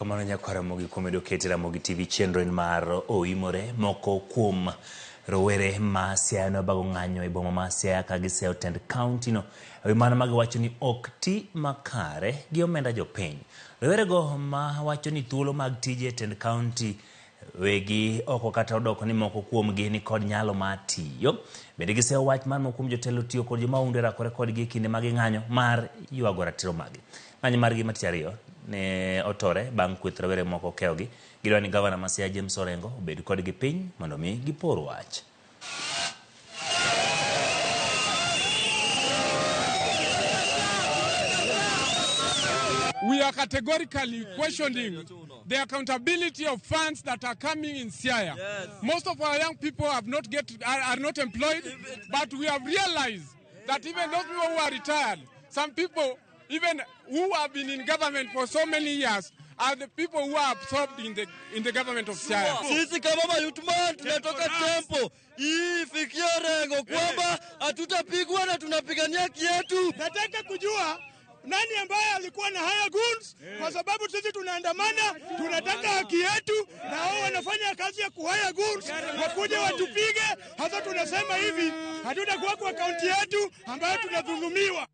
Kamano nyakwar Ramogi kuom medo kete Ramogi TV chenro en mar oimore moko kuom rowere ma Siaya ne obago ng'anyo e boma ma Siaya ka giseyo tend kaunti no e wi mano ma giwacho ni ok ti makare gi omenda jopiny. Rowerego ma wacho ni thuolo mag tije e tend kaunti wegi oko kata odoko ni moko kuomgi ni kod nyalo mar tiyo. Bende giseyo wach mar moko kuom jotelo tiyo kod jomahundu e rakore kodgi e kinde ma ging'anyo mar ywago ratiro maggi. Ng'anyo margi ma tich ariyo ne otore bang' kweth rowere moko keyogi. Gidwaro ni gavana ma Siaya James Orengo obed kodgi piny mondo mi gipor wach. We are categorically questioning the accountability of funds that are coming in Siaya. Most of our young people have not get, are not employed, but we have realized that even those people who are retired, some people even who have been in government for so many years, are the people who are absorbed in the government of Siaya. Sisi kama mayouthman tunatoka tempo hii ifikie Orengo kwamba hatutapigwa na tunapigania haki yetu. Nataka kujua nani ambaye alikuwa na hire goons, kwa sababu sisi tunaandamana, tunataka haki yetu, na wao wanafanya kazi ya kuhire goons, wakuje watupige. Hasa tunasema hivi, hatutakuwa kwa kaunti yetu ambayo tunadhulumiwa.